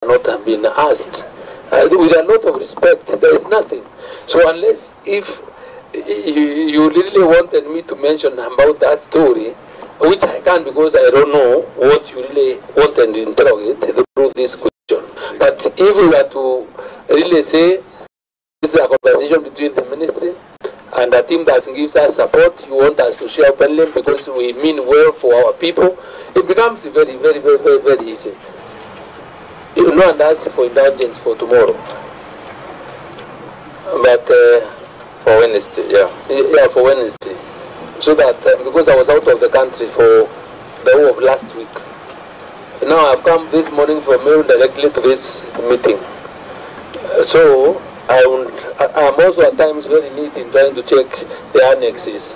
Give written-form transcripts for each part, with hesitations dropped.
Not have been asked. With a lot of respect, there is nothing. So unless if you really wanted me to mention about that story, which I can't because I don't know what you really wanted to interrogate through this question. But if we were to really say this is a conversation between the ministry and a team that gives us support, you want us to share openly because we mean well for our people, it becomes very, very, very, very, very easy. You know, and ask for indulgence for tomorrow. But for Wednesday, yeah. Yeah, for Wednesday. So that, because I was out of the country for the whole of last week. Now I've come this morning from Meru directly to this meeting. So I'm also at times very neat in trying to check the annexes.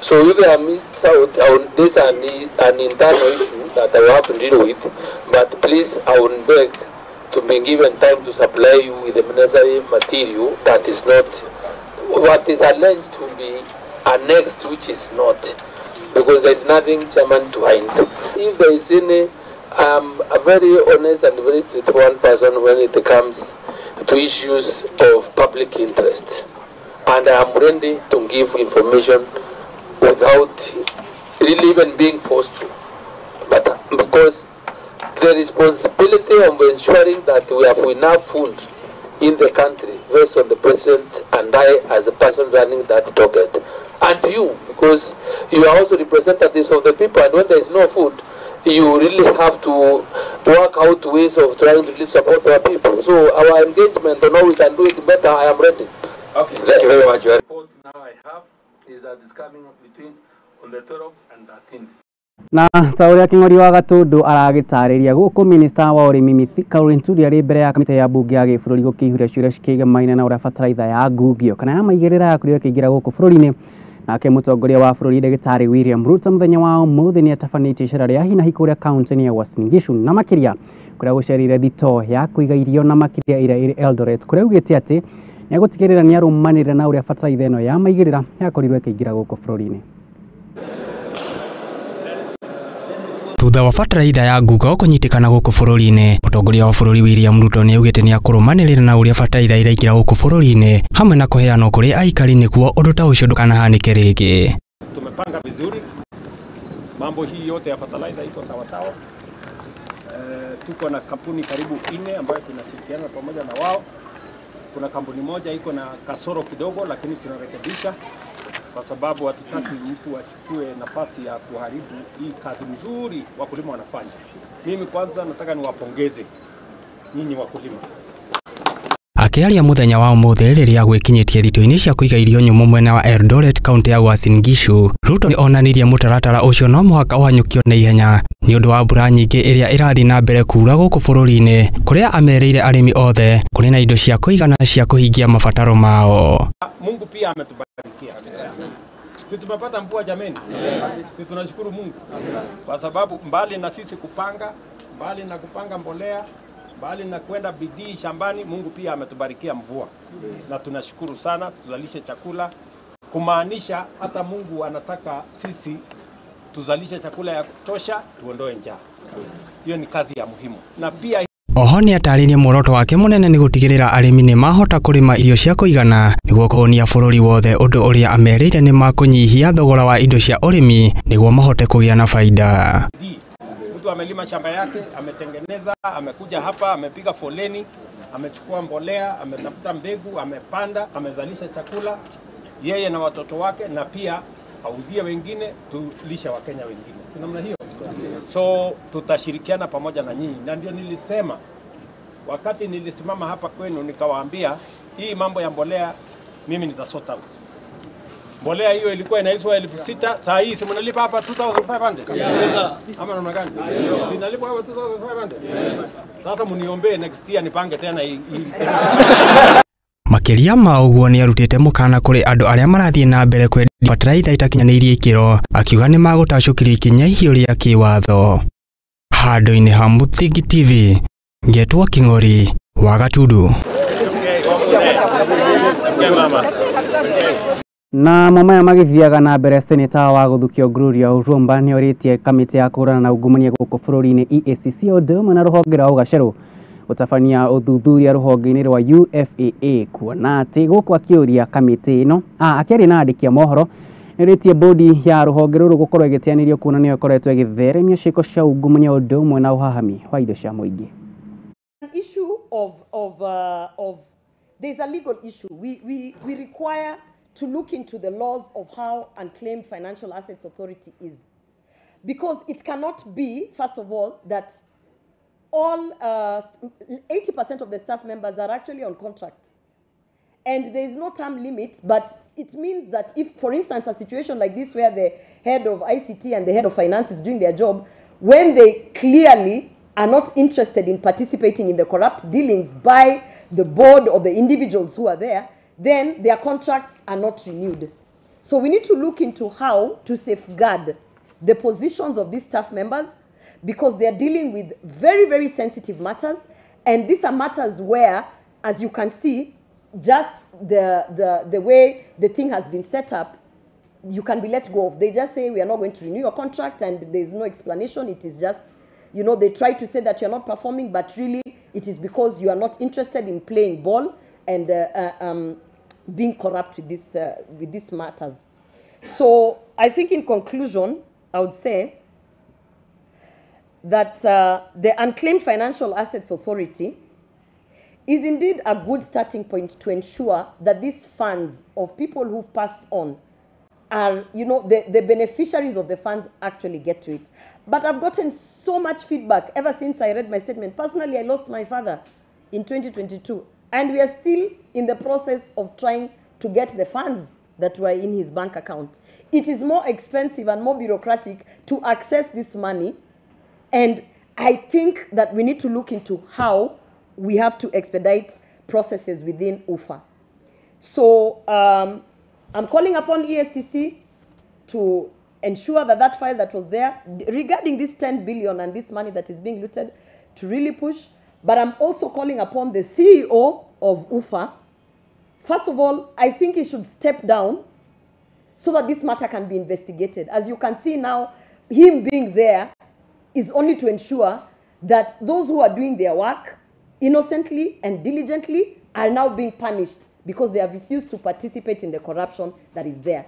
So if I missed out, this is an internal issue that I will have to deal with, but please I would beg to be given time to supply you with the necessary material that is not, what is alleged to be annexed, which is not, because there is nothing, Chairman, to hide. If there is any, I'm a very honest and very straightforward person when it comes to issues of public interest, and I am ready to give information without really even being forced to, but because the responsibility of ensuring that we have enough food in the country rests on the president and I as the person running that docket, and you, because you are also representatives of the people, and when there is no food, you really have to work out ways of trying to really support our people. So our engagement on how we can do it better, I am ready. Okay, thank you very much. Report now I have is that it's coming between on the 12th and 13th. Na ta ũrĩa Kĩng'ori wa Gatũndũ aragĩtarĩria gũkũ minista wa ũrĩmi Mithika Linturi arĩ mbere ya kamĩtĩ ya mbunge ya gĩbũrũri gũkĩihũria ciũria cikĩgemaine na ũrĩa bataraitha ya ngungio kana ya maigĩrĩra ya kũrĩa ĩkĩingĩra gũkũ bũrũri-inĩ. Nake mũtongoria wa bũrũri ndagĩtarĩ William Ruto mũthenya wa ũmũthĩ nĩatabanĩtie icera rĩa hi na hi kũrĩa kaunti-inĩ ya Uasin Gishu na makĩria kũrĩa gũcerire thitoo ya kũiga irio na makĩria ĩrĩa ĩrĩ Eldoret, kũrĩa augĩte atĩ nĩegũtigĩrĩra nĩarũmanĩrĩra na ũrĩa bataraitha ĩno ya maigĩrĩra yakorirwo ĩkĩingĩra gũkũ bũrũri-inĩ. Thutha wa bataraitha ya ngungo kũnyitĩkana gũkũ bũrũri-inĩ, mũtongoria wa bũrũri William Ruto nĩaugĩte nĩakũrũmanĩrĩra na ũrĩa bataraitha ĩraingĩra gũkũ bũrũri-inĩ hamwe na kũheanwo kũrĩ aikari nĩguo ũndũ ta ũcio ndũkanahanĩke rĩngĩ. Tumepanga vizuri, mambo hii yote ya fertilizer iko sawa sawa. Tuko na kampuni karibu 4 ambayo tunashirikiana pamoja na wao. Kuna kampuni moja iko na kasoro kidogo, lakini tunarekebisha kwa sababu hatutaki mtu achukue nafasi ya kuharibu hii kazi mzuri wakulima wanafanya. Mimi kwanza nataka niwapongeze nyinyi wakulima. Akĩaria mũthenya wa ũmũthĩ rĩrĩa gwĩkinyĩtie thitoo-inĩ cia kũiga irio nyũmũ mwena wa Eldoret kaunti ya Uasin Gishu, Ruto nĩonanirie mũtaratara ũcio no mũhaka ũhanyũkio na ihenya nĩ ũndũ wa mbura nyingĩ ĩrĩa ĩrathiĩ na mbere kuura gũkũ bũrũri-inĩ, kũrĩa amerĩire arĩmi othe kũrĩ na indo cia kũigana cia kũhingia mabataro mao. Mungu pia ametubarikia. Si tumepata mvua jameni? Si tunashukuru Mungu. Kwa sababu mbali na sisi kupanga, mbali na kupanga mbolea, mbali na kwenda bidii shambani, Mungu pia ametubarikia mvua. Na tunashukuru sana, tuzalishe chakula. Kumaanisha hata Mungu anataka sisi tuzalishe chakula ya kutosha, tuondoe njaa. Hiyo ni kazi ya muhimu. Na pia Oho nĩatarĩirie muoroto wake mũnene nĩ gũtigĩrĩra arĩmi nĩmahota kũrĩma irio cia kũigana nĩguo kũhũnia bũrũri wothe, ũndũ ũrĩa amerĩire nĩmakũnyihia thogora wa indo cia ũrĩmi nĩguo mahote kũgĩa na faida. Mtu amelima shamba yake, ametengeneza, amekuja hapa, amepiga foleni, amechukua mbolea, ametafuta mbegu, amepanda, amezalisha chakula yeye na watoto wake, na pia auzie wengine, tulishe Wakenya wengine. Si namna hiyo? So tutashirikiana pamoja na nyinyi. Na ndio nilisema wakati nilisimama hapa kwenu nikawaambia hii mambo ya mbolea mimi nitasort out. Mbolea hiyo ilikuwa inauzwa 6,000, saa hii si mnalipa hapa 2,500? Ama namna gani? Sinalipa hapa 2,500. Sasa mniombee next year nipange tena hii. Makĩria ma ũguo nĩarutĩte mũkana kũrĩ andũ arĩa marathiĩ na mbere kwendia bataraitha itakinyanĩirie ikĩro, akiuga nĩmagũtacũkĩrio ikinya ihiũ rĩa kĩwatho. Handũ-inĩ ha Mũthingi TV, ngetwo Kĩng'ori wa Gatundu. Na maya magĩthiaga na mbere, seneta wa gũthukio Gloria Oromba nĩorĩtie kamĩtĩ ya kũhũrana na ungumania gũkũ bũrũri-inĩ EACC ũndũ ũmwe na rũhonge rwa ũgacerũ Gũtabania ũthuthuria rũhonge-inĩ rwa UFAA kuona atĩ gũkũ akĩũria kamĩtĩ ĩno akĩaria na andĩki a mohoro nĩrĩtie bodi ya rũhonge rũrũ gũkorwo ĩgĩteanĩrio kuona nĩyo ĩkoretwo ĩgĩtheremia ciĩko cia ungumania ũndũ ũmwe na ũhahami wa indo cia mũingĩ. Issue of there's a legal issue. We require to look into the laws of how Unclaimed Financial Assets Authority is. Because it cannot be, first of all, that all 80% of the staff members are actually on contract. And there is no term limit, but it means that if, for instance, a situation like this where the head of ICT and the head of finance is doing their job, when they clearly are not interested in participating in the corrupt dealings by the board or the individuals who are there, then their contracts are not renewed. So we need to look into how to safeguard the positions of these staff members, because they are dealing with very, very sensitive matters. And these are matters where, as you can see, just the way the thing has been set up, you can be let go of. They just say, we are not going to renew your contract, and there's no explanation. It is just, you know, they try to say that you're not performing, but really it is because you are not interested in playing ball and being corrupt with these matters. So I think in conclusion, I would say that the Unclaimed Financial Assets Authority is indeed a good starting point to ensure that these funds of people who've passed on are, you know, the beneficiaries of the funds actually get to it. But I've gotten so much feedback ever since I read my statement. Personally, I lost my father in 2022, and we are still in the process of trying to get the funds that were in his bank account. It is more expensive and more bureaucratic to access this money, and I think that we need to look into how we have to expedite processes within UFA. So I'm calling upon EACC to ensure that that file that was there regarding this 10 billion and this money that is being looted to really push. But I'm also calling upon the CEO of UFA. First of all, I think he should step down so that this matter can be investigated. As you can see now, him being there is only to ensure that those who are doing their work innocently and diligently are now being punished because they have refused to participate in the corruption that is there.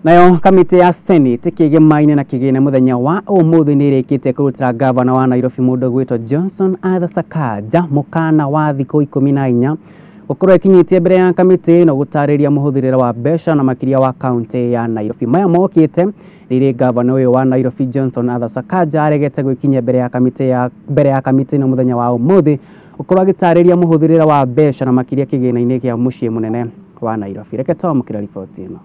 Nayo kamĩtĩ ya Senate kĩgemaine na kĩgĩna mũthenya wa ũmũthĩ nĩ ĩrĩkĩtie kũrutĩra gavana wa Nairobi mũndũ gwĩtwo Johnson Arthur Sakaja mũkana wa thikũ 14 gũkorwo ĩkinyĩtie mbere ya kamĩtĩ ĩno gũtarĩria mũhũthĩrĩre wa mbeca na makĩria wa kaunti ya Nairobi. Maya mokĩte rĩrĩ gavana ũyũ wa Nairobi Johnson Arthur Sakaja aregete gwĩkinyia mbere ya kamĩtĩ ĩno mũthenya wa ũmũthĩ gũkorwo agĩtarĩria mũhũthĩrĩre wa mbeca na makĩria kĩgĩna-inĩ kĩa mũciĩ mũnene wa Nairobi. Reke twamũkĩra riboti ĩno.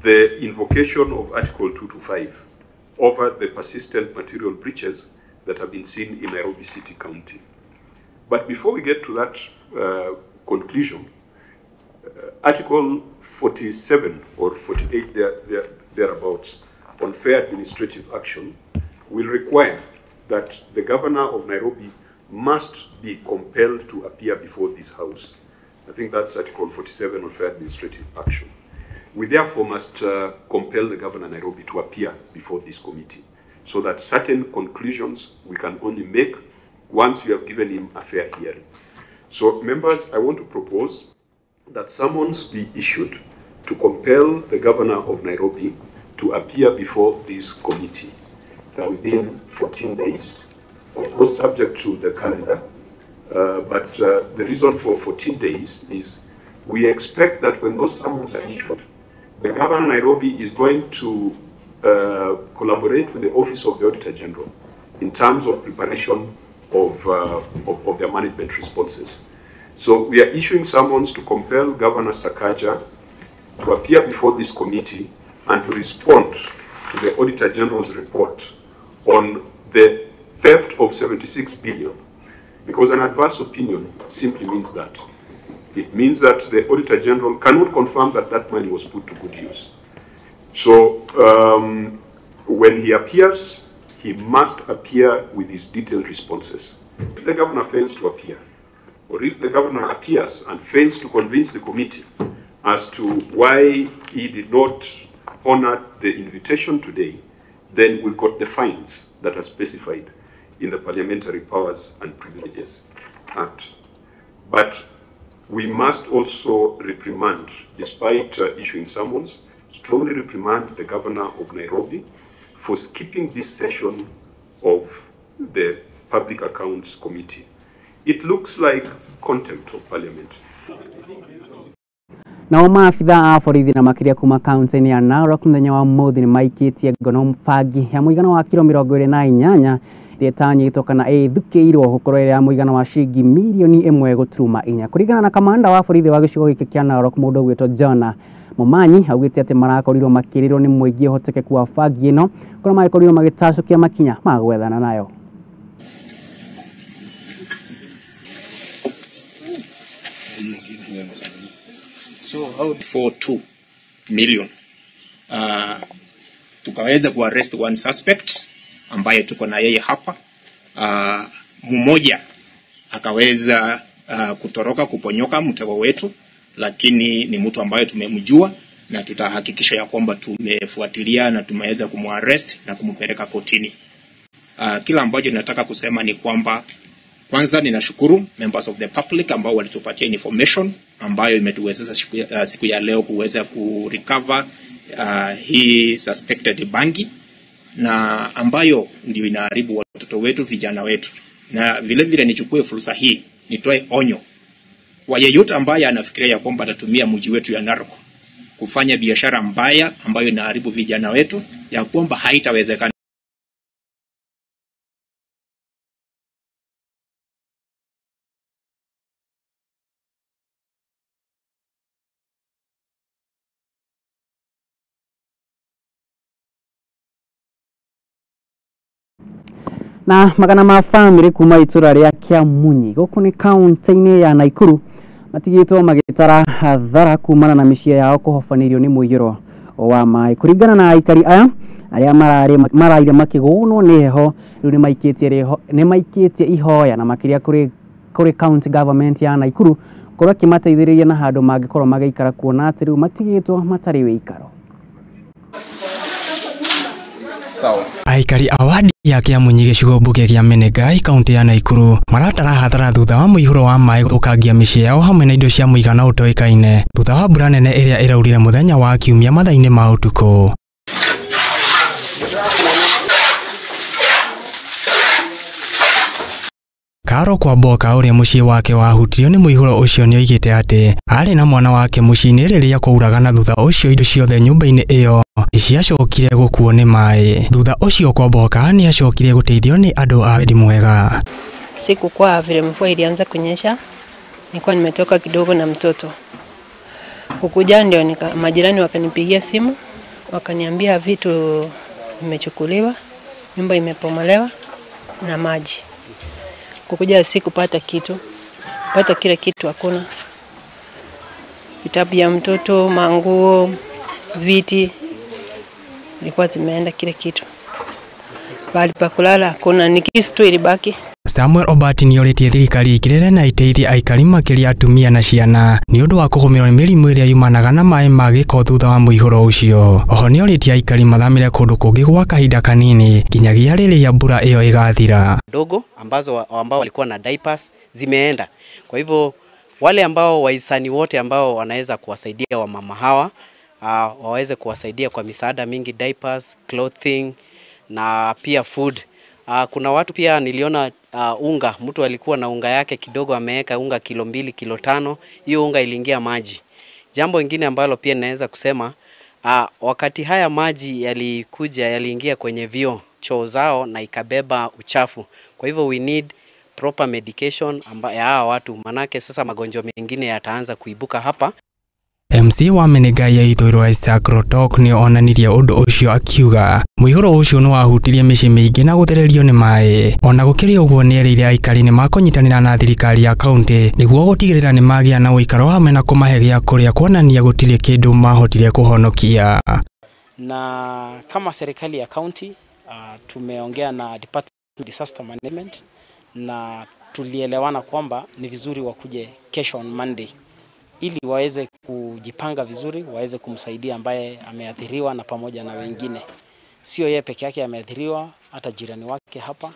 The invocation of Article 225 over the persistent material breaches that have been seen in Nairobi City County. But before we get to that conclusion, Article 47 or 48 thereabouts on fair administrative action will require that the governor of Nairobi must be compelled to appear before this house. I think that's Article 47 on fair administrative action. We therefore must compel the governor of Nairobi to appear before this committee so that certain conclusions we can only make once we have given him a fair hearing. So, members, I want to propose that summons be issued to compel the governor of Nairobi to appear before this committee within 14 days, of course subject to the calendar. But the reason for 14 days is we expect that when those summons are issued, the governor of Nairobi is going to collaborate with the Office of the Auditor General in terms of preparation of their management responses. So we are issuing summons to compel Governor Sakaja to appear before this committee and to respond to the Auditor General's report on the theft of 76 billion, because an adverse opinion simply means that. It means that the Auditor General cannot confirm that that money was put to good use. So when he appears, he must appear with his detailed responses. If the governor fails to appear, or if the governor appears and fails to convince the committee as to why he did not honor the invitation today, then we've got the fines that are specified in the Parliamentary Powers and Privileges Act. But we must also reprimand, despite issuing summons, strongly reprimand the governor of Nairobi for skipping this session of the Public Accounts Committee. It looks like contempt of parliament. Nao maabitha a borithi na makiria kuma kaunti-inĩ ya Narok muthenya wa ũmũthĩ nĩ maikĩtie ngono bangi ya mũigana wa kiro 28 ĩrĩa ĩtanyĩtwo kana ĩthukĩirwo gũkorwo ĩrĩ ya mũigana wa ciringi mirioni 1.4. Kũringana na kamanda wa borithi wa gĩcigo gĩkĩ kĩa Narok mũndũ ũgwĩtwo Jona Momanyi augĩte atĩ marakorirwo makĩrĩrwo nĩ mũingĩ ũhotekeku wa bangi ĩno kũrĩa magĩkorirwo magĩtacũkia makinya ma gwethana nayo. So how 42 million tukaweza kuarrest one suspect ambaye tuko na yeye hapa. Mmoja akaweza kutoroka kuponyoka mtego wetu, lakini ni mtu ambaye tumemjua na tutahakikisha ya kwamba tumefuatilia na tumeweza kumuarrest na kumpeleka kotini. Kila ambacho nataka kusema ni kwamba kwanza ninashukuru members of the public ambao walitupatia information ambayo imetuwezesha siku ya leo kuweza kurecover hii suspected bangi na ambayo ndio inaharibu watoto wetu, vijana wetu. Na vile vile nichukue fursa hii nitoe onyo kwa yeyote ambaye anafikiria ya kwamba atatumia mji wetu ya Narok kufanya biashara mbaya ambayo inaharibu vijana wetu, ya kwamba haitawezekana. Na magana ma family kuma itura ria Kiamunyi guku ni kaunti-inĩ ya Nakuru matigĩtwo magĩtara hathara kumana na mĩciĩ yao kũhobanĩrio nĩ mũiyũro wa maĩ. Kũringana na aikari aya arĩa maraire makĩgũnwo nĩ heho rĩu nĩ maikĩtie ihoya na makĩria kũrĩ county government ya Nakuru gũkorwo ĩkĩmateithĩrĩria na handũ mangĩkorwo magĩikara kuona atĩ rĩu matigĩtwo matarĩ wĩikaro. Aikari a wadi ya Kiamunyi gĩcigo mbunge kĩa Menengai kaunti ya Nakuru maratara hathara thutha wa mũihũro wa maĩ gũthũkangia mĩciĩ yao hamwe na indo cia mũigana ũtoĩkaine thutha wa mbura nene ĩrĩa ĩraurire mũthenya wa Kiumia mathaa-inĩ ma ũtukũ. Karo Kwamboka ũrĩa mũciĩ wake wahutirio nĩ mũihũro ũcio nĩoigĩte atĩ arĩ na mwana wake mũciĩ-inĩ rĩrĩa kwauraga na thutha ũcio indo ciothe nyũmba-inĩ ĩyo ciacokire gũkuo nĩ maĩ. Thutha ũcio Kwamboka nĩacokire gũteithio nĩ andũ a wendi mwega. Siku kwa vile mvua ilianza kunyesha, nilikuwa nimetoka kidogo na mtoto. Kukuja ndio majirani wakanipigia simu, wakaniambia vitu vimechukuliwa, nyumba imepomolewa na maji. Kukuja sikupata kitu, pata kila kitu hakuna. Vitabu ya mtoto, manguo, viti, ilikuwa zimeenda kila kitu. Pahali pa kulala hakuna, ni kisu tu ilibaki. Samuel Obati nĩorĩtie thirikari ĩkĩrĩre na ĩteithie aikari makĩria atumia na ciana nĩ ũndũ wa kũgũmĩrwo nĩ mĩrimũ ĩrĩa yumanaga na maĩ ma gĩko thutha wa mũihũro ũcio. Oho nĩorĩtie aikari mathamĩre kũndũ kũngĩ gwa kahinda kanini nginyagia rĩrĩa mbura ĩyo ĩgathira. Dogo ambazo ambao walikuwa na diapers zimeenda. Kwa hivyo wale ambao wahisani wote ambao wanaweza kuwasaidia wamama hawa waweze kuwasaidia kwa misaada mingi, diapers, clothing na pia food. Kuna watu pia niliona unga, mtu alikuwa na unga yake kidogo ameweka unga kilo 2, kilo 5, hiyo unga iliingia maji. Jambo lingine ambalo pia naweza kusema, wakati haya maji yalikuja yaliingia kwenye vyoo, choo zao na ikabeba uchafu. Kwa hivyo we need proper medication ya hawa watu, manake sasa magonjwa mengine yataanza kuibuka hapa. MC wa Menengai ya ithũĩro Isaac Rotok nĩ onanirie ũndũ ũcio akiuga mũihũro ũcio nĩ wahutirie mĩciĩ mĩingĩ na gũthererio nĩ maĩ. Ona gũkĩrĩ ũguo nĩerĩire aikari nĩ makũnyitanĩra na thirikari ya kaunti nĩguo gũtigĩrĩra nĩ magĩa na ũikaro hamwe na kũmahe gĩa kũrĩa, kuonania gũtirĩ kĩndũ mahotire kũhonokia. Na kama serikali ya kaunti tumeongea na Department of Disaster Management na tulielewana kwamba ni vizuri wakuje kesho on Monday ili waweze kujipanga vizuri, waweze kumsaidia ambaye ameathiriwa na pamoja na wengine. Sio yeye peke yake ameathiriwa, hata jirani wake hapa.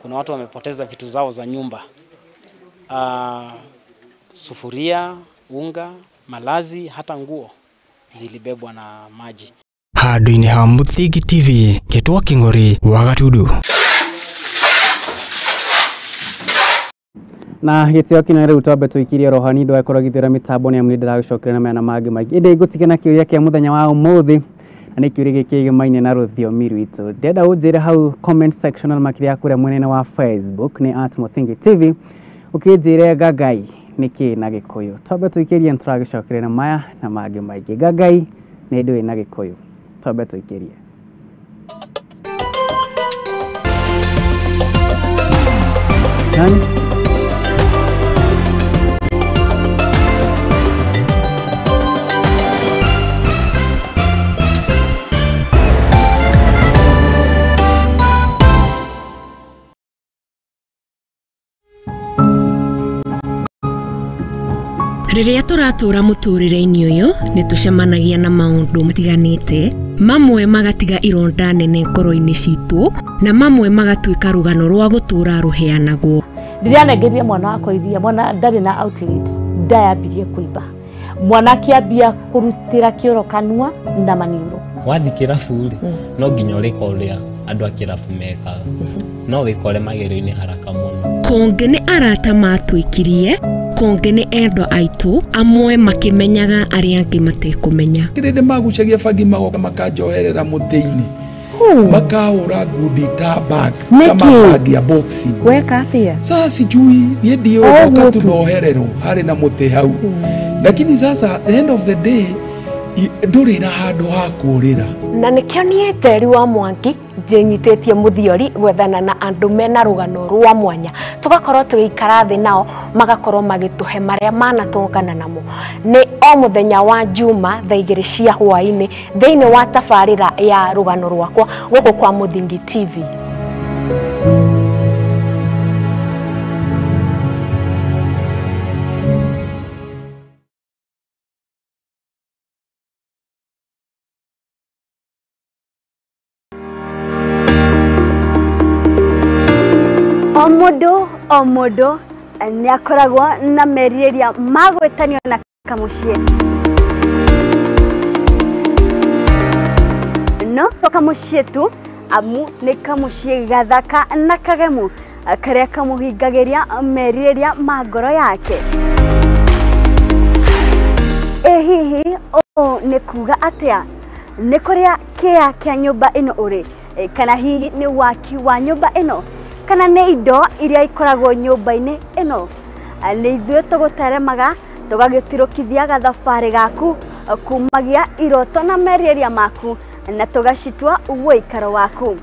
Kuna watu wamepoteza vitu zao za nyumba, sufuria, unga, malazi, hata nguo zilibebwa na maji. Handũ-inĩ ha Mũthingi TV ngetwo Kĩng'ori wa Gatundu. Na gĩtĩo kĩnene rĩu twambe tũikirie rohani ndwakorwo gĩthĩra mĩtambo nĩ amu nĩ ndĩragĩcokera na mena mangĩ maingĩ ĩndĩ ngũtige na kĩũria kĩa mũthenya wa ũmũthĩ na nĩ kĩũria gĩkĩ kĩgemaine na rũthiomi rwitũ. Ndĩrenda ũnjĩre hau comment section na makĩria kũrĩa mwena-inĩ wa Facebook nĩ @MũthingiTV ũkĩnjĩre gagai nĩ kĩĩ na Gĩkũyũ. Twambe tũikĩrie nĩ tũragĩcokera na maya na mangĩ maingĩ. Gagai nĩ ndũĩ na Gĩkũyũ. Twambe tũikĩrie. Nani? Rĩrĩa tũratũra mũtũrĩre-inĩ ũyũ nĩ tũcemanagia na maũndũ matiganĩte, mamwe magatiga ironda nene ngoro-inĩ citũ na mamwe magatuĩka rũgano rwa gũtũra rũheanagwo. Ndĩranengeria mwana wakwa iria, mwana ndarĩ na outlet, ndayambirie kũimba, mwana akĩambia kũrutĩra kĩoro kanua na maniũrũ. Wathiĩ kĩrabu rĩ, no nginya ũrĩka ũrĩa andũ a kĩrabu mekaga, no wĩkore magerio-inĩ haraka mũno. Kũngĩ nĩ arata matwĩkirie, kũngĩ nĩ endwa aitũ, amwe makĩmenyaga arĩa angĩ matekũmenya. Kĩrĩndĩ magucagia bangi magoka makanjoherera mũtĩ-inĩ, makahũra ngundi ta bag kama bag ya boxing. Weka atĩa? Sasa sijui niĩ ndiũĩ oka tu nohererwo harĩ na mũtĩ hau, lakini sasa the end of the day ndũrĩ na handũ ha kũũrĩra. Na nĩkĩo niĩ Njeri wa Mwangi ndĩnyitĩtie mũthiori gwethana na andũ mena rũgano rwa mwanya, tũgakorwo tũgĩikara thĩ nao magakorwo magĩtũhe marĩa manatũngana namo. Nĩ o mũthenya wa Juma thaa 2 cia hwaĩ-inĩ thĩinĩ wa tabarĩra ya rũgano rwakwa gũkũ kwa Mũthingi TV. O mũndũ nĩ akoragwo na merirĩria ma gwĩtanio na kamũciĩ, no to kamũciĩ tu, amu nĩ kamũciĩ gathaka na kagemu karĩa kamũhingagĩria merirĩria ma ngoro yake. Ĩ hihi ũũ nĩ kuga atĩa? Nĩ kũrĩa kĩa kĩa nyũmba ĩno ũrĩ, kana hihi nĩ waki wa nyũmba ĩno, kana nĩ indo iria ikoragwo nyũmba-inĩ ĩno? Nĩ ithuĩ tũgũteremaga tũgagĩtirũkithia gathabarĩ gaku kumagia iroto na merirĩria maku na tũgacitua ũikaro waku.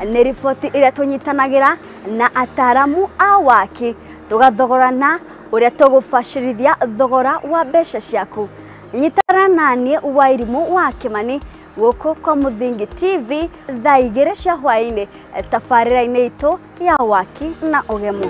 Nĩ riboti ĩrĩa tũnyitanagĩra na ataramu a waki tũgathogorana ũrĩa tũgũbacĩrithia thogora wa mbeca ciaku. Nyitana naniĩ Wairimũ wa Kĩmani gũkũ kwa Mũthingi TV thaa 2 cia hwaĩ-inĩ tabarĩra-inĩ itũ ya waki na ũgemu.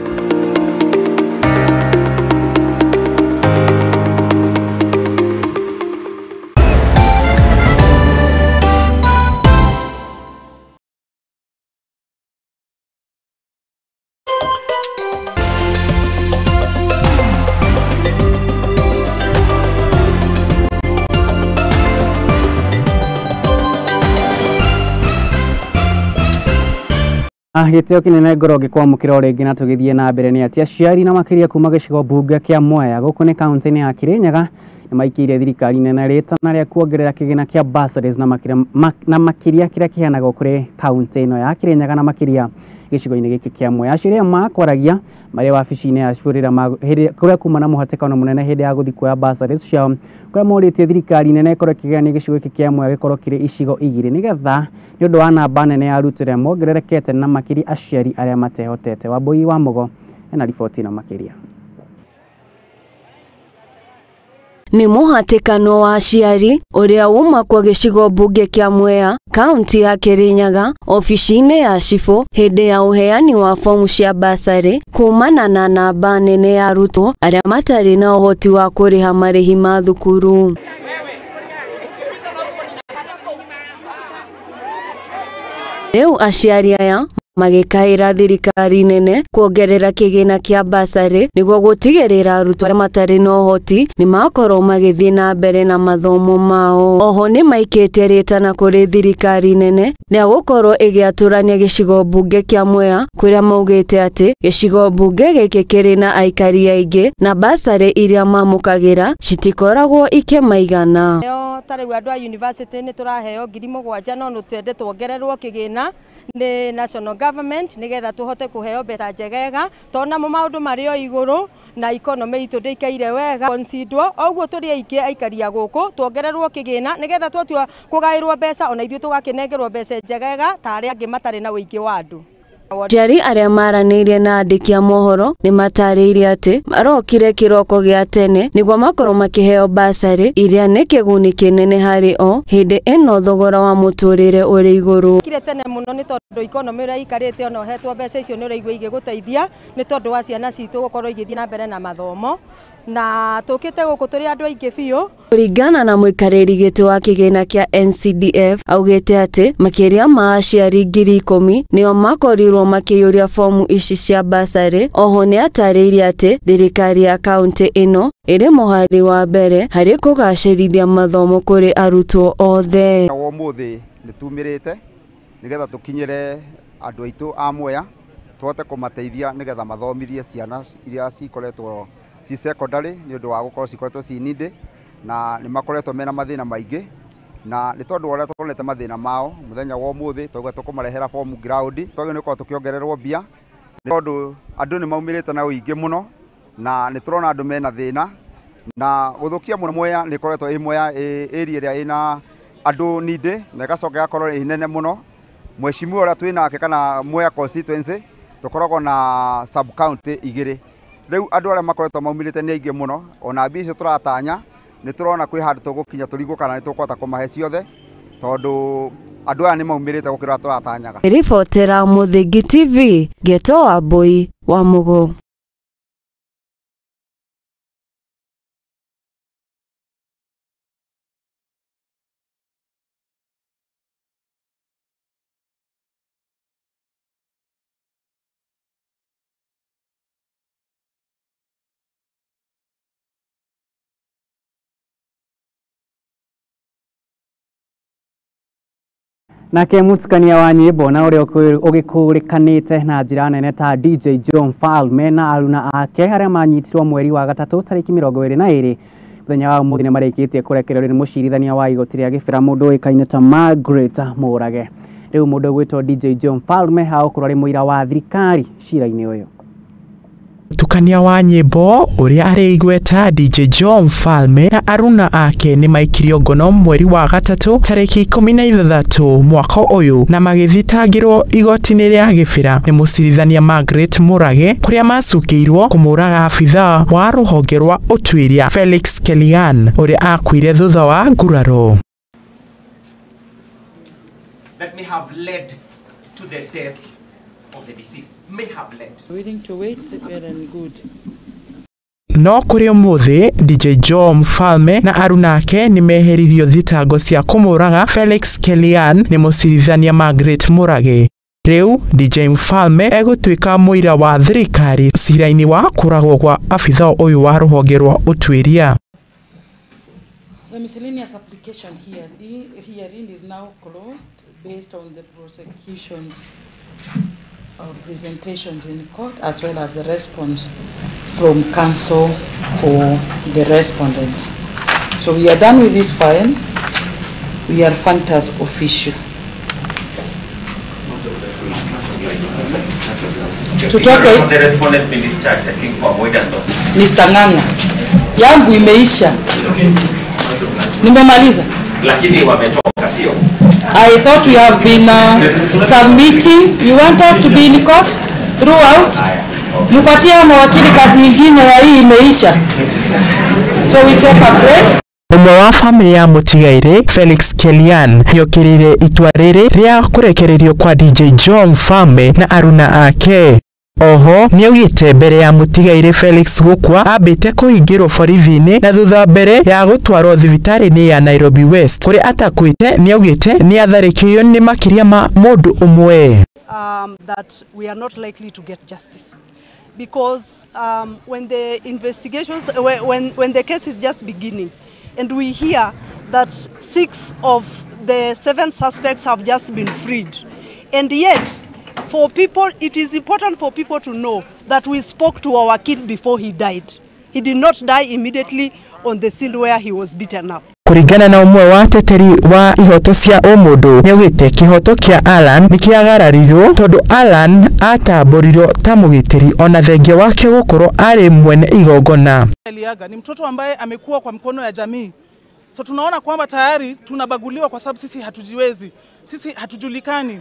Gĩtĩo kĩnene ngoro ngĩkwamũkĩra o rĩngĩ na tũgĩthiĩ na mbere nĩ atĩ aciari na makĩria kuma gĩcigo mbunge kĩa Mwea gũkũ nĩ kaunti-inĩ ya Kirinyaga nĩ maikĩire thirikari nene rĩtana rĩa kuongerera kĩgĩna kĩa bursaries na makĩria kĩrĩa kĩheanagwo kũrĩ kaunti ĩno ya Kirinyaga na makĩria gĩcigo-inĩ gĩkĩ kĩa Mwea. Acio arĩa makwaragia marĩ wabici-inĩ ya cibũ rĩrĩa kũrĩa kuma na mũhatĩkano mũnene hĩndĩ ya gũthiĩ kuoya bursaries ciao, kũrĩa morĩtie thirikari nene ĩkorwo ĩkĩgayania gĩcigo gĩkĩ kĩa Mwea gĩkorwo kĩrĩ icigo 2 nĩgetha nĩ ũndũ wa namba nene ya arutwo arĩa mongererekete na makĩria aciari arĩa matehotete. Wambui wa Mũgo ena riboti ĩno makĩria. Nĩ mũhatĩkano wa aciari ũrĩa uma kwa gĩcigo mbunge kĩa Mwea kaunti ya Kirinyaga ofici-inĩ ya cibũ hĩndĩ ya ũheani wa fomu cia basarĩ kumana na namba nene ya arutwo arĩa matarĩ na ũhoti wa kũrĩha marĩhi ma thukuru. Rĩu aciari aya Magĩkaĩra thirikari nene kuongerera kĩgĩna kĩa basarĩ nĩguo gũtigĩrĩra arutwo arĩa matarĩ na ũhoti nĩ makorwo magĩthiĩ na mbere na mathomo mao. Oho nĩ maikĩtie rĩtana kũrĩ thirikari nene rĩa gũkorwo ĩgĩatũrania gĩcigo mbunge kĩa Mwea kũrĩa maugĩte atĩ gĩcigo mbunge gĩkĩ kĩrĩ na aikari aingĩ na basarĩ iria mamũkagĩra citikoragwo ikĩmaigana. Ta rĩu andũ a university nĩ tũraheo 7,000 no nĩ twende tuongererwo kĩgĩna nĩ national government nĩgetha tũhote kũheo mbeca njegega tondũ namo maũndũ marĩ o igũrũ na economy itũ ndĩikaire wega consider ũguo tũrĩ aingĩ aikari a gũkũ tuongererwo kĩgĩna nĩgetha twatua kũgaĩrwo mbeca ona ithuĩ tũgakĩnengerwo mbeca njegega ta arĩa angĩ matarĩ na ũingĩ wa andũ. Aciari arĩa maranĩirie na andĩki a mohoro nĩ matarĩirie atĩ marokire kĩroko gĩa tene nĩguo makorwo makĩheo basarĩ iria nĩ kĩguni kĩnene harĩ o hĩndĩ ĩno thogora wa mũtũrĩre ũrĩ igũrũ. Kire tene mũno nĩ tondũ economy ũrĩa ikarĩte ona ũhetwo mbeca icio nĩ ũraigua igĩgũteithia nĩ tondũ wa ciana citũ gũkorwo igĩthiĩ na mbere na mathomo na tũkĩte gũkũ tũrĩ andũ aingĩ biũ. Kũringana na mũikarĩri gĩtĩ wa kĩgĩna kĩa NCDF augĩte atĩ makĩria ma aciari 10,000 nĩo makorirwo makĩiyũria fomu ici cia basarĩ. Oho nĩ atarĩirie atĩ thirikari ya kaunti ĩno ĩrĩ mũhari wa mbere harĩ kũgacĩrithia mathomo kũrĩ arutwo othe. Ũmũthĩ nĩ tumĩrĩte nĩgetha tũkinyĩre andũ aitũ a Mwea tũhote kũmateithia nĩgetha mathomithie ciana iria cikoretwo ci secondary nĩ ũndũ wa gũkorwo cikoretwo ci needy na nĩ makoretwo mena mathĩna maingĩ na nĩ tondũ wa ũrĩa tuonete mathĩna mao mũthenya wa ũmũthĩ twaigua tũkũmarehera form ground twagĩrĩirwo nĩ gũkorwo tũkĩongererwo mbia nĩ tondũ andũ nĩ maumĩrĩte na ũingĩ mũno na nĩ tũrona andũ mena thĩna na gũthũkia mũno Mwea nĩ ĩkoretwo ĩ Mwea area ĩrĩa ĩna andũ needy na ĩgacoka ĩgakorwo ĩ nene mũno. Mheshimiwa ũrĩa twĩ nake kana Mwea constituency tũkoragwo na sub county igĩrĩ rĩu andũ arĩa makoretwo maumĩrĩte nĩ aingĩ mũno ona mbia icio tũratanya nĩ tũrona kwĩ handũ tũgũkinya tũrigwo kana nĩ tũkũhota kũmahe ciothe tondũ andũ aya nĩ maumĩrĩte gũkĩra ũrĩa tũratanyaga. Ribotera Mũthingi TV, Geto wa Mbui wa Mũgũ. Nake mutukania wa nyimbo na uria ugikurikanite na njira nene ta DJ Joe Mfalme na aruna ake aria manyitirwo mweri wa gatatu tariki 22 muthenya wa umuthi ni marikitie kurekererio ni mucirithania wa igoti ria Gibira mundu uikaine ta Margaret Murage. Riu mundu ugwitwo DJ Joe Mfalme agukorwo ari muira wa thirikari cira-ini uyu. Tukania wa nyimbo uria arĩ igweta DJ Joe Mfalme na aruna ake nĩ maikirio ngono mweri wa gatatu tarĩki 16 mwaka ũyũ na magĩthitangĩrwo igoti-inĩ rĩa Gibira nĩ mũcirithania Margaret Murage kũrĩa macukĩirwo kũmũraga abithaa wa rũhonge rwa ũtuĩria Felix Kelian ũrĩa akuire thutha wa nguraro. That may have led to the death of the deceased. May have led. Willing to wait, well and good. No kũrĩ ũmũthĩ DJ Joe Mfalme na aruna ake nĩ meheririo thitango cia kũmũraga Felix Kelian nĩ mũcirithania Margaret Murage. Rĩu DJ Mfalme egũtuĩka mũira wa thirikari cira-inĩ wa kũragwo kwa abithaa ũyũ wa rũhonge rwa ũtuĩria. The miscellaneous application herein is now closed based on the prosecution's presentations in court as well as the response from counsel for the respondents. So we are done with this file. We are functus officio. To talk the respondents been discharged, I think, for avoidance of Mr. Nganga. Yangu imeisha. Nimemaliza. Lakini wametoka sio? I thought we have been submitting. You want us to be in court throughout? Mupatie mawakili kazi nyingine ya hii imeisha. So we take a break. Ũmwe wa famĩlĩ ya mũtigairĩ Felix Kelian nĩokĩrĩire itua rĩrĩ rĩa kũrekererio kwa DJ Joe Mfalme na aruna ake. Oho nĩaugĩte mbere ya mũtigairĩ Felix gũkua ambĩte kũhingĩrwo borithi-inĩ na thutha mbere ya gũtwarwo thibitarĩ-inĩ ya Nairobi West kũrĩa atakuĩte nĩaugĩte nĩatharĩkĩirio nĩ makĩria ma mũndũ ũmwe. that we are not likely to get justice. Because when the investigations, when the case is just beginning, and we hear that 6 of the 7 suspects have just been freed, and yet, for people, it is important for people to know that we spoke to our kid before he died. He did not die immediately on the scene where he was beaten up. Kuringana na umwe wa ateteri wa ihoto cia ũmũndũ nĩaugĩte kĩhoto kĩa Alan nĩkĩagararirwo tondũ Alan atambũrirwo ta mũgitĩri ona thengia wake gũkorwo arĩ mwene igongona. Aliaga ni mtoto ambaye amekuwa kwa mkono ya jamii. So tunaona kwamba tayari tunabaguliwa kwa sababu sisi hatujiwezi, sisi hatujulikani.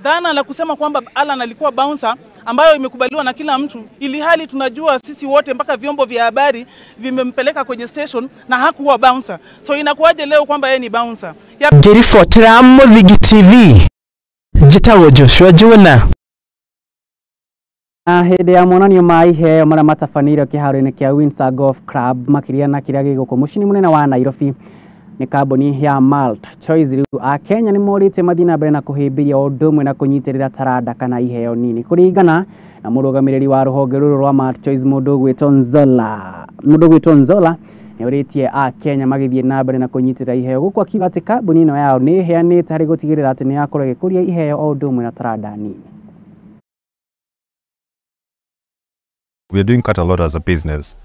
Dhana la kusema kwamba Alan alikuwa bouncer ambayo imekubaliwa na kila mtu, ili hali tunajua sisi wote mpaka vyombo vya habari vimempeleka kwenye station na hakuwa bouncer. So inakuwaje leo kwamba yeye ni bouncer? Ngĩribotera Mũthingi TV, njĩtagwo Joshua Juna. Na hĩndĩ ya monanio ma iheo marĩa matabanĩirio kĩharo-inĩ kĩa Windsor Golf Club makĩria na kĩrĩa gĩ gũkũ mũciĩ-inĩ mũnene wa Nairobi nĩ kambuni ya Malt Choice rĩu Akenya nĩ morĩtio mathiĩ na mbere na kũhĩmbĩria ũndũ ũmwe na kũnyitĩrĩra taranda kana iheo nini kũringana na mũrũgamĩrĩri wa rũhonge rũrũ rwa Malt Choice mũndũ ũgwĩtwo Nzola nĩ orĩtie Akenya magĩthiĩ na mbere na kũnyitĩrĩra iheo gũkũ akiuga atĩ kambuni ĩno yao nĩ ĩheanĩte harĩ gũtigĩrĩra atĩ nĩ yakorwo ĩgĩkũria iheo o ũndũ ũmwe na taranda nini. We are doing quite a lot as a business.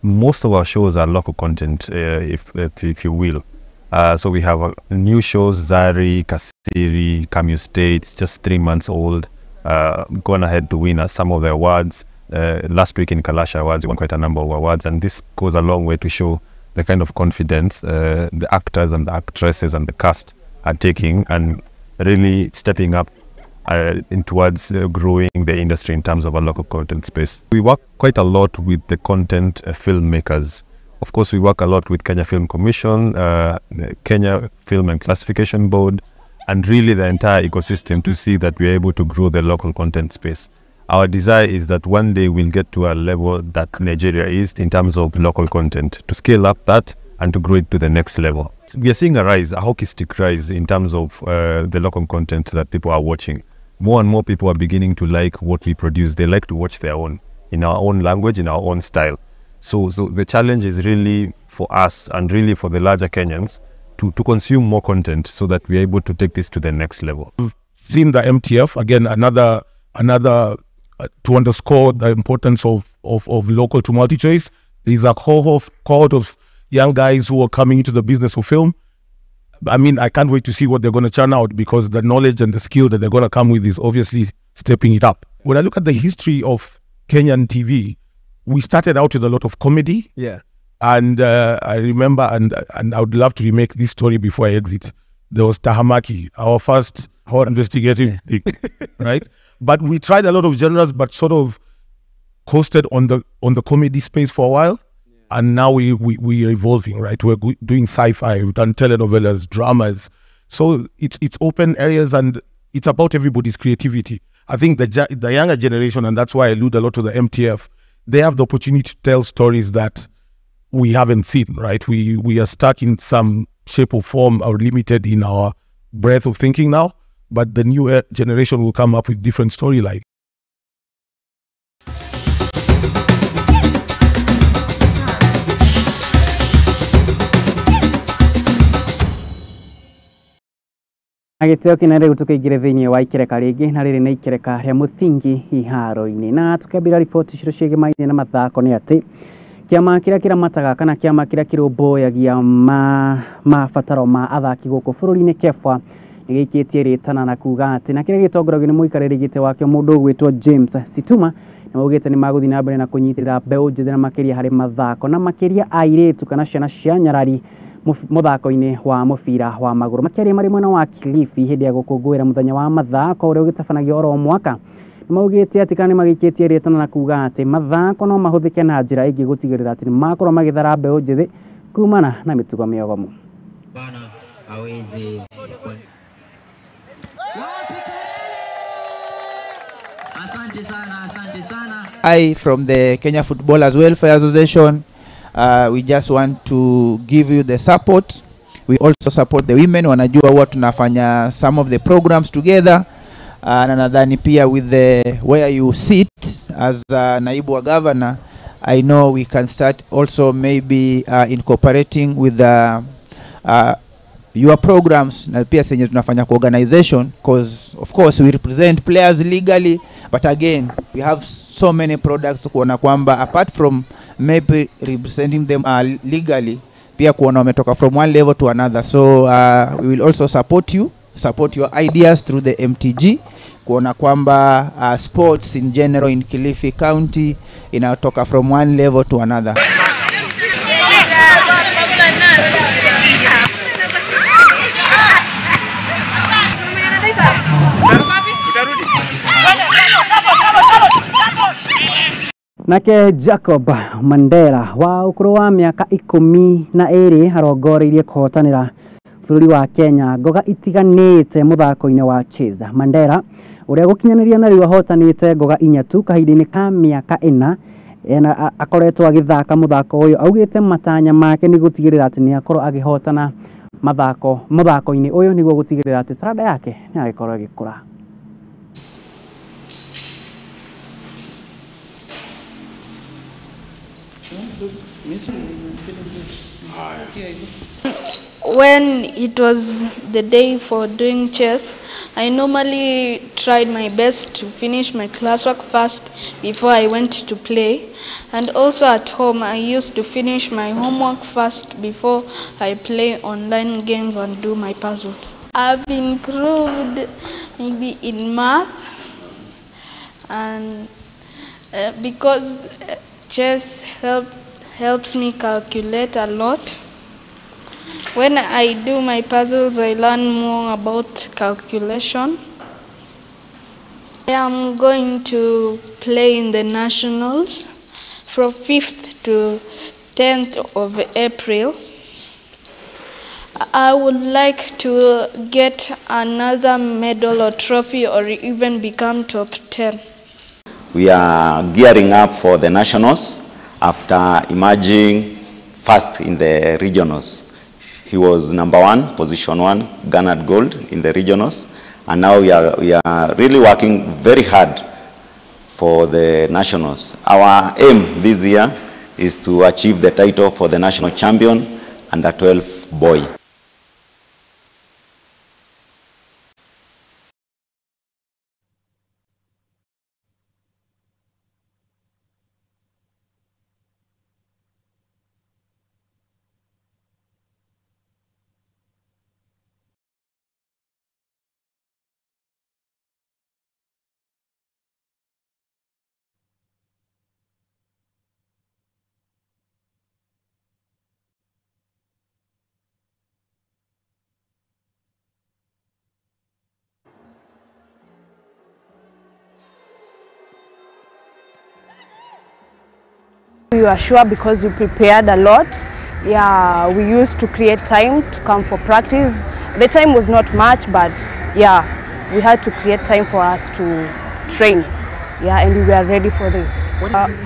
Most of our shows are local content, if you will. So we have new shows, Zari, Kasiri, Camus State, it's just 3 months old, gone ahead to win some of the awards. Last week in Kalasha Awards, we won quite a number of awards, and this goes a long way to show the kind of confidence the actors and the actresses and the cast are taking and really stepping up in towards growing the industry in terms of a local content space. We work quite a lot with the content filmmakers. Of course, we work a lot with Kenya Film Commission, Kenya Film and Classification Board, and really the entire ecosystem to see that we are able to grow the local content space. Our desire is that one day we'll get to a level that Nigeria is in terms of local content, to scale up that and to grow it to the next level. We are seeing a rise, a hockey stick rise in terms of the local content that people are watching. More and more people are beginning to like what we produce. They like to watch their own, in our own language, in our own style. So the challenge is really for us and really for the larger Kenyans to consume more content so that we are able to take this to the next level. We've seen the MTF, again, another to underscore the importance of local to multi-choice. There's a cohort of young guys who are coming into the business of film. I mean, I can't wait to see what they're going to churn out, because the knowledge and the skill that they're going to come with is obviously stepping it up. When I look at the history of Kenyan TV, we started out with a lot of comedy. Yeah. And I remember, and I would love to remake this story before I exit. There was Tahamaki, our first horror investigative thing, right? But we tried a lot of genres, but sort of coasted on the comedy space for a while. And now we are evolving, right? We're doing sci-fi, we've done telenovelas, dramas. So it's open areas, and it's about everybody's creativity. I think the younger generation, and that's why I allude a lot to the MTF, they have the opportunity to tell stories that we haven't seen, right? We are stuck in some shape or form or limited in our breadth of thinking now, but the new generation will come up with different storylines. Na gĩtĩo kĩnene rĩu tũkĩingĩre thĩinĩ wa ikereka rĩngĩ na rĩrĩ nĩ ikereka rĩa mũthingi iharo-inĩ na tũkĩambĩrĩria riboti citũ ciĩgemaine na mathako nĩ atĩ kĩama kĩrĩa kĩramataga kana kĩama kĩrĩa kĩrũmbũyagia mabataro ma athaki gũkũ bũrũri-inĩ KEFWA nĩ gĩikĩtie rĩtana na kuga atĩ na kĩrĩa gĩtongoragio nĩ mũikarĩri gĩtĩ wakĩo mũndũ ũgwĩtwo James Situma nĩ maugĩte nĩ magũthiĩ na mbere na kũnyitĩrĩra mbeũ njĩthĩ na makĩria harĩ mathako na makĩria airĩtu kana ciana cia nyarari muthako-inĩ wa mũbira wa magũrũ makĩaria marĩ mwena wa Kilifi hĩndĩ ya gũkũngũĩra mũthenya wa mathako ũrĩa ũgĩtabanagio oro mwaka nĩ maugĩte atĩ kana nĩ magĩikĩtie rĩtana na kuga atĩ mathako no mahũthĩke na njĩra ĩngĩ gũtigĩrĩra atĩ nĩ makorwo magĩthara mbeũ njĩthĩ kumana na mĩtugo mĩogomu. I from the Kenya Footballers Welfare Association, we just want to give you the support. We also support the women. Wanajua huwa tunafanya some of the programs together. Na nadhani pia with the where you sit as naibu wa governor, I know we can start also maybe incorporating with the, your programs na pia senye tunafanya kwa organization, because of course we represent players legally, but again we have so many products kuona kwamba apart from maybe representing them legally, pia kuona wametoka from one level to another. So we will also support you, support your ideas through the MTG, kuona kwamba sports in general in Kilifi County inatoka from one level to another. Nake Jacob Mandela wa ũkũrũ wa mĩaka 12 arongoreirie kũhotanĩra bũrũri wa Kenya ngoga itiganĩte mũthako-inĩ wa chess. Mandela ũrĩa gũkinyanĩria na rĩu ahotanĩte ngoga 4 tu kahinda-inĩ ka mĩaka 4 ena akoretwo agĩthaka mũthako ũyũ, augĩte matanya make nĩ gũtigĩrĩra atĩ nĩ akorwo agĩhotana mũthako-inĩ ũyũ nĩguo gũtigĩrĩra atĩ taranda yake nĩ agĩkorwo ĩgĩkũra. When it was the day for doing chess, I normally tried my best to finish my classwork first before I went to play. And also at home, I used to finish my homework first before I play online games and do my puzzles. I've improved maybe in math, and because chess helps me calculate a lot. When I do my puzzles, I learn more about calculation. I am going to play in the nationals from 5th to 10th of April. I would like to get another medal or trophy or even become top 10. We are gearing up for the nationals after emerging first in the regionals. He was number 1, position 1, garnered gold in the regionals, and now we are really working very hard for the nationals. Our aim this year is to achieve the title for the national champion under 12 boy. We were sure because we prepared a lot. Yeah, we used to create time to come for practice. The time was not much, but yeah, we had to create time for us to train. Yeah, and we were ready for this.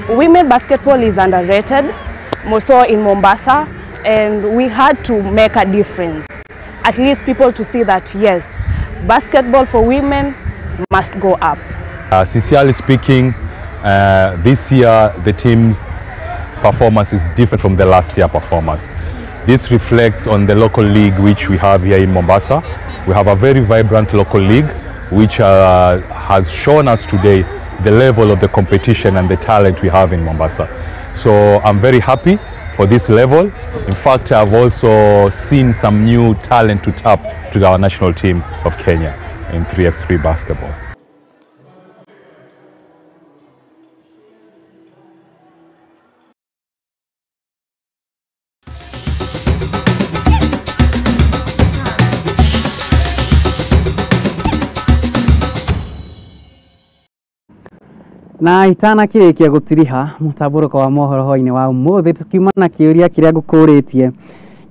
Women basketball is underrated, more so in Mombasa, and we had to make a difference. At least people to see that, yes, basketball for women must go up. Sincerely speaking, this year the team's performance is different from the last year performance. This reflects on the local league which we have here in Mombasa. We have a very vibrant local league which has shown us today the level of the competition and the talent we have in Mombasa. So I'm very happy for this level. In fact, I've also seen some new talent to tap to our national team of Kenya in 3x3 basketball. Na itanakĩrĩkia gũtiriha mũtambũrũko wa mohoro hwainĩ wa ũmũthĩ tukiuma na kĩũria kĩrĩa ngũkũrĩtie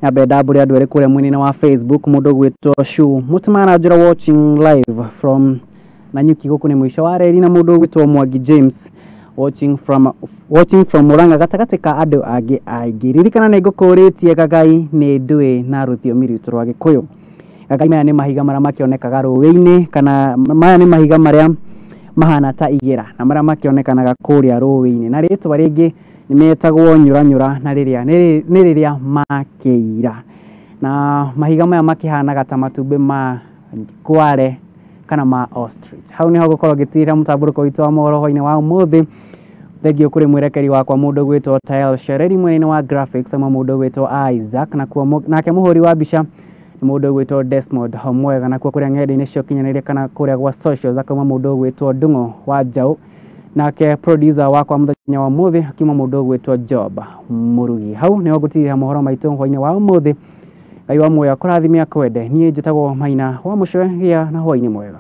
nyambe ndambũre andũ erĩ kũrĩa mwena-inĩ wa Facebook mũndũ ũgwĩtwo Shu Mũtimana Njũra watching live from Nanyuki gũkũ nĩ mũico wa reri na mũndũ ũgwĩtwo Mwangi James watching from Murang'a gatagatĩ ka andũ angĩ aingĩ. Ririkana nĩ ngũkũrĩtie Gagai nĩ ndũĩ na rũthiomi rwitũ rwa Gĩkũyũ. Gagai maya nĩ mahiga marĩa makĩonekaga rũĩ-inĩ, kana maya nĩ mahiga marĩa mahana ta igĩra na marĩa makĩonekanaga kũrĩa rũĩ-inĩ, na rĩtwa rĩngĩ nĩ metagwo nyũranyũra, na rĩrĩa nĩ rĩrĩa makĩira. Na mahiga maya makĩhanaga ta matumbĩ ma kware kana ma ostrich. Hau niho ngũkorwo ngĩtigĩra mũtambũrũko witũ wa mohoro hwainĩ wa ũmũthĩ. Thengio kũrĩ mwerekeri wakwa mũndũ gwĩtwo Tael Shereri, mwena-inĩ wa graphics ama mũndũ gwĩtwo Isaac, nakuo nake mũhũri wa mbica nĩ mũndũ gwĩtwo Desmond Homwega, nakuo kũrĩa ng'enda-inĩ cia ũkinyanĩria kana kũrĩa gwa socials akauma mũndũ gwĩtwo Ndung'o wa Njaũ, nake producer wakwa mũthenya wa ũmũthĩ akiuma mũndũ gwĩtwo Job Mũrugi. Hau niho ngũtigĩra mohoro maitũ hwainĩ wa ũmũthĩ. Ngai wa muoyo akũrathime akwende. Niĩ njĩtagwo Maina wa Mũcwe, gĩa na hwainĩ mwega.